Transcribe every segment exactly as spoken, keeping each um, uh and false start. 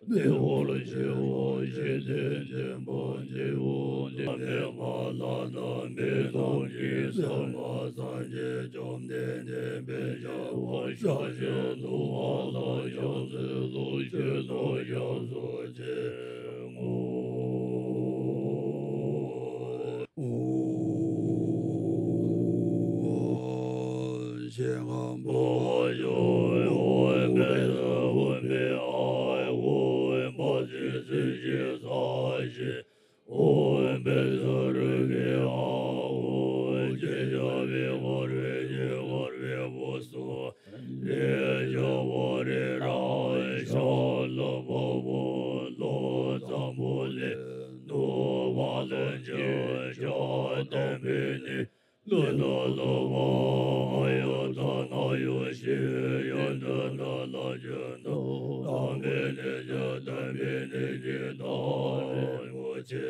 དེ་ཧོར་ཞི་བ་ཞི་བདེ་ཆེན་པོ་འདི་འོ་འདི་མེ་མ་ལ་ན་མེ་ཏོག་གི་ས་མ་སངས་རྒྱས་བཅོམ་ལྡན་འདས་དཔེ་བྱ་བ་ཤ་ཞེ་ནུ་བ་ལ་ཡང་ཚུལ་ལུ་ཞུ་ནོ་ཡང་སོ་ཆེ་ངོ་། ཞེས་ངམ་པོ་ཡོད་འོད་འབེ་ས་འོད་འབེ་ཨ་འོད་མ་ཅི་སི་ཞེ་ས་ཞེ་འོད་འབེ་ས་རུ་གི་ཨ་འོད་ཅི་ཞ་བི་འོར་བི་ཅི་འོར་བི་བུ་སུ་རེ་ཞ་བོ་རེ་ར་ཤ་ལ་བ་བོ་ལོ་ཙམ་བོ་ལེ་ནུ་བ་ལེ་ཅི་ཅ་དམ་བི་ནི། ལོ་ལོ་ལོ་བ་ཨ་ཡོ་ད་ན་ཡོ་ཤི་ཡོ་ད་ན་ལ་ཇོ་ནོ་ཏམ་བེ་ནེ་ཇོ་ཏམ་བེ་ནེ་ཇི་ད་རེ་མོ་ཆེ་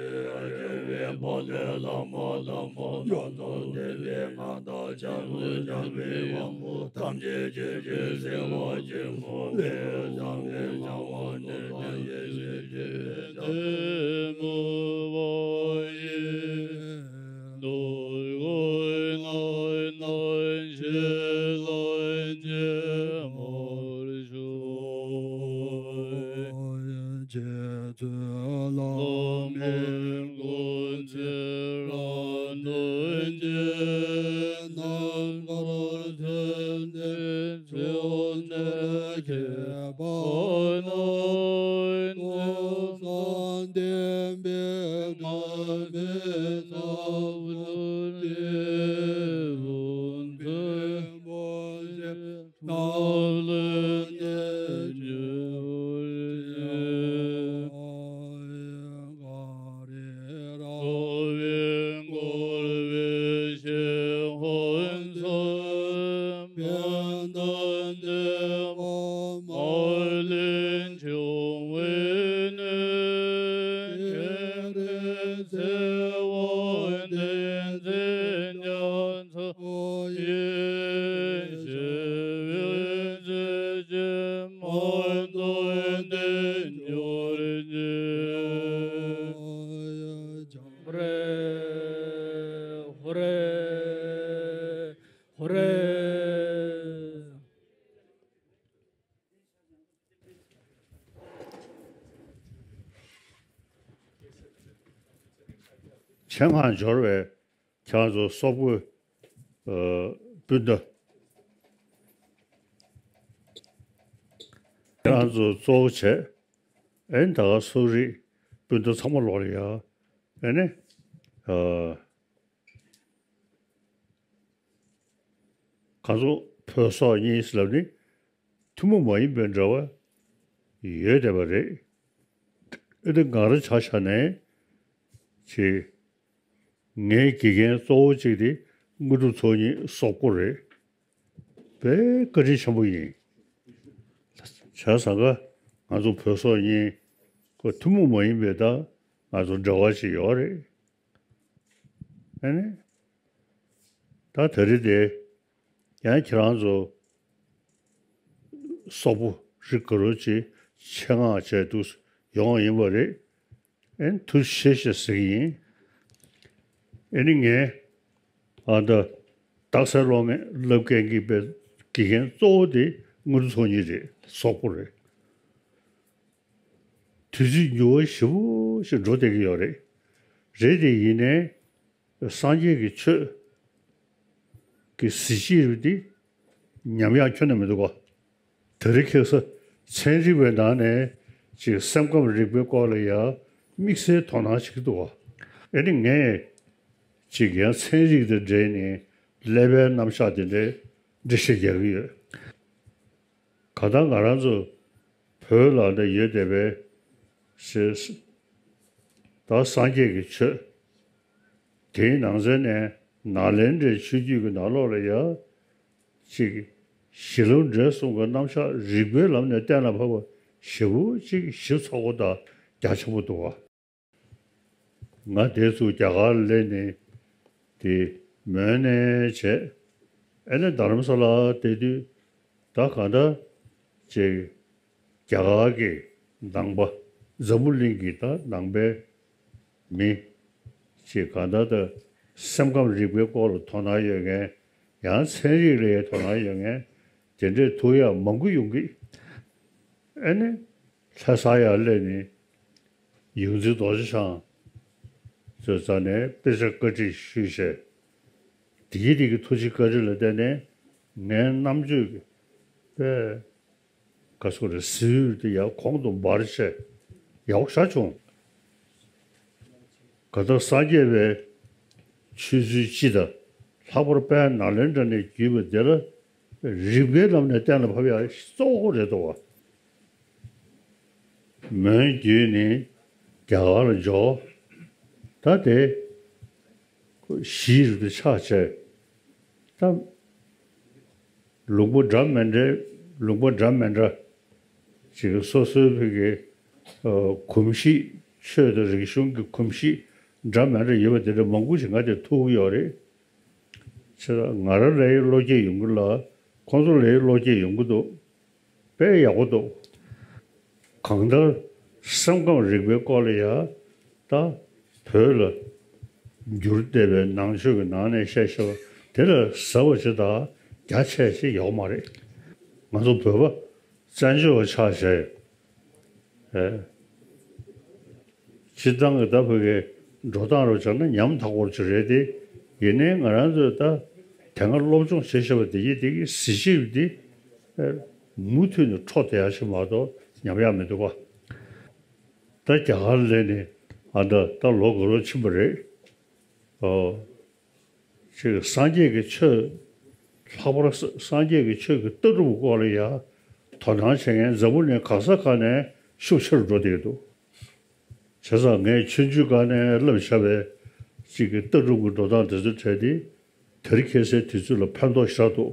རེ་བེ་བ་ལེ་ལ་མ་ལ་མ་ན་ནོ་ཏེ་བེ་ང་ད་ཅ་ལུ་ཅ་བེ་བ་མོ་ཐམས་ཅད་ཇེ་ཇེ་སེ་བ་ཇེ་མོ་བེ་ཅ་བེ་ཅ་བ་ནེ་ད་ཡེ་ཤེ་ཇེ་ཇེ་ད་མོ་བ་ཡེ། ཆེད་མངགས་འབྱོར་བའི་ཁྱེད་རང་ཚོ་སོག་པོའི་སྤུན་ཟླ། ཁྱེད་རང་ཚོ་གཙོ་བོ་བྱས། ཨེ་ནི་ད་ག་སོག་རིགས་སྤུན་ཟླ་ཚང་མ་ལོག་ལ་ཡ། ཨེ་ནི། གང་ཚོ་བོད་སོག་གཉིས་ལབ་ནི་ཐུན་མོང་མ་ཡིན་པའི་འབྲེལ་བ་ཡོད་བསྡད་པ་རེད། ཨེ་དེ་ང་རང་ཆ་བཞག་ནས་ཅིག་ངའི་དགེ་རྒན་གཙོ་བོ་གཅིག་དེ་དངོས་གྲུབ་ཚོགས་གཉིས་སོག་པོ་རེད། དཔེ་བཀའ་དྲིན་ཆེན་པོ་ཡིན། བྱས་ཙང་ཀ་ང་ཚོ་བོད་སོག་གཉིས་ཁོ་ཐུན་མོང་མ་ཡིན་པའི་ད་ང་ཚོ་འབྲེལ་བ་ཅིག་ཡོད་རེད། ཨ་ནི། ད་ད་རེས་དེ་ཡང་ཁྱེད་རང་ཚོ་སོག་པོ་རིགས་ག་རུ་ཅིག་ཆེད་མངགས་བྱས་འདུག་ཡོང་བ་ཡིན་པ་རེད། ཨེ་ཐུགས་རྗེ་ཆེ་ཞེས་ཟེར་གྱི་ཡིན། ཨེ་ནི་ངས་ཨ་ད་རྟགས་གསལ་སློབ་མའི་སློབ་དགེ་གི་པའི་དགེ་རྒན་གཙོ་བོ་དེ་དངོས་གྲུབ་ཚོགས་གཉིས་རེད། སོག་པོ་རེད། དུས་ཚོད་འགྱུར་བ་ཞེ་པོ་ཞིག་འགྲོ་བསྡད་ཀྱི་ཡོད་རེད། རེད་དེ་ཡིན་ནའི་སངས་རྒྱས་ཀྱི་ཆོས་ཀྱི་གཟི་བརྗིད་རུ་འདི་ཉམས་ཡག་ཁྱོན་ནས་མི་འདུག་ག་ད་རེས་ཁ་སང་ཚན་རིག་པའི་ནང་ནས་ཅིག་སེམས་ཁམས་རིག་པའི་སྐོར་ལ་ཡང་དམིགས་བསལ་དོ་སྣང་བྱེད་ཀྱི་འདུག་ག་ཨེ་ནི་ངས་ཅིག་ཡང་ཚན་རིག་དང་འབྲེལ་ནས་ཀླད་པའི་རྣམ་གཞག་དེ་འདྲའི་འགྲེལ་བཤད་རྒྱག་གི་ཡོད། ག་ད་ང་རང་ཚོ་བོད་ལ་འདི་ཡོད་བསྡད་པའི་ཞེས་ད་སངས་རྒྱས་ཀྱི་ཆོས། དེའི་ནང་ཚན་ནས་ནཱ་ལེནྡྲའི་ཆོས་བརྒྱུད་ཀྱི་ནང་ལོགས་ལ་ཡ་ཅིག་གཞི་ལུགས་འབྲས་གསུམ་གྱི་རྣམ་གཞག་རིགས་པའི་ལམ་ནས་གཏན་ལ་ཕབ་པ་ཞེ་པོ་ཅིག་ཞིབ་ཚགས་པོ་དང་རྒྱ་ཆེན་པོ་འདུག་བ། ང་དེ་ཚོ་རྒྱ་གར་སླེབས་ནས་དེ་མོན་ནས་བྱས། ཨེ་ནས་རྡ་རམ་ས་ལ་བསྡད་དུས་ད་གང་ལྟར་ཅིག་རྒྱ་གར་གྱི་ནང་པ་འཛམ་བུ་གླིང་གི་ད་ནང་པའི་མི་ཅིག་གང་ལྟར་ད་སེམས་ཁམས་རིག་པའི་སྐོར་ལ་དོ་སྣང་ཡོད་མཁན། ཡང་ཚན་རིག་ལ་དོ་སྣང་ཡོད་མཁན་དེ་འདྲས་ཐུག་ཡག་མང་པོ་ཡོང་གི། ཨེ་ནས། ལྷ་ས་ཡར་སླེབས་ནས་ཡོངས་འཛིན་རྡོ་རྗེ་འཆང་ཚོའི་རྩ་ནས་དཔེ་ཆ་བཀའ་འདྲི་ཞུས་བྱས། དེའི་དེ་གི་ཐུགས་རྗེ་བཀའ་དྲིན་ལ་བརྟེན་ནས་ངའི་རྣམ་དཔྱོད་ཀྱི་དཔེ་ག་སོགས་རེ་ཟིལ་དེ་ཡར་གོང་དུ་འབར་བྱས་ཡག་པོ་ཞེ་དྲག་བྱུང་། ག་ད་སངས་རྒྱས་པའི་ཆོས་ཚུལ་སྤྱི་དང་ལྷག་པར་དཔལ་ནཱ་ལེནྡྲ་ནས་བརྒྱུད་པ་དེ་ལ་རིགས་པའི་ལམ་ནས་གཏན་ལ་ཕབ་ཡག་གཙོ་བོ་རེད་འདུག་བ། མོན་བརྒྱུད་ནས་རྒྱ་གར་ལ་འབྱོར། ད་དེ་གཞིའི་རིགས་དེ་ཆགས་བྱས། ད་ལུང་པ་འདྲ་མི་འདྲའི་ལུང་པ་འདྲ་མི་འདྲ་ཅིག་སོ་སོའི་བོད་ཀྱི་ཨ་གོམས་གཤིས། ཆོས་དང་རིག་གཞུང་གི་གོམས་གཤིས་འདྲ་མི་འདྲ་ཡོད་པ་དེ་འདྲ་མང་པོ་ཞིག་ང་དེ་ཐུག་གི་ཡོད་རེད། བྱས་ཙང་ང་རང་ལ་ཡི་བློ་སྐྱེད་ཡོང་གི་ལ་ཁོང་ཚོ་ལ་ཡི་བློ་སྐྱེད་ཡོང་གི་འདུག་དཔེ་ཡག་པོ་འདུག་གང་ལྟར་སེམས་ཁམས་རིག་པའི་སྐོར་ལ་ཡ་ད་བོད་ལ་འགྱུར་བསྡད་པའི་ནང་ཆོས་ཀྱི་ནང་ནས་བཤད་བཤད་པ་དེ་ལ་ཟབ་པ་ཅིག་དང་རྒྱ་ཆེ་ཞིག་ཡོད་མ་རེད། ང་ཚོ་བོད་པ་བཙན་བྱོལ་བ་ཆགས་བྱས། ཨེ། སྤྱིར་བཏང་གི་ད་བོད་ཀྱི་འགྲོ་སྟངས་རུ་བྱས་ན་ཉམ་ཐག་པོ་ཅིག་རེད་དེ། ཡིན་ནའི་ང་རང་ཚོས་ད་དེ་སྔ་སློབ་སྦྱོང་བྱས་བཞག་པ་དེ་ཡིན་དེ་གི་གཟི་བརྗིད་དེ་ཨེ་མུ་མཐུད་ནས་འཕྲོ་བསྡད་ཡག་ཞིག་མ་གཏོགས་ཉམས་ཡག་མི་འདུག་ག་ད་རྒྱ་གར་སླེབས་ནས་ཨ་ད་ད་ལོ་འགའ་རོ་ཕྱིན་པ་རེད། ཨོ། ཅིག་སངས་རྒྱས་ཀྱི་ཆོས། ལྷག་པར་ས་སངས་རྒྱས་ཀྱི་ཆོས་ཀྱི་ལྟ་གྲུབ་སྐོར་ལ་ཡང་དོ་སྣང་བྱེད་མཁན་འཛམ་བུ་གླིང་གང་ས་གང་ནས་ཤུགས་ཆེ་རུ་འགྲོ་བསྡད་ཀྱི་འདུག་བྱས་ཙང་ངས་ཆུང་ཆུང་སྒང་ནས་བསླབས་བཞག་པའི་ཅིག་གི་ལྟ་གྲུབ་ཀྱི་འགྲོ་སྟངས་དེ་ཚོའི་གྲས་དེ་དེར་ཁྱེད་སའི་དུས་ཚོད་ལ་ཕན་ཐོགས་ཞེ་དྲག་འདུག་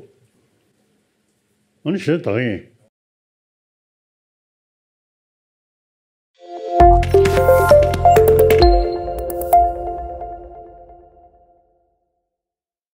ཨ་ནི་གཞན་དག་ཡིན།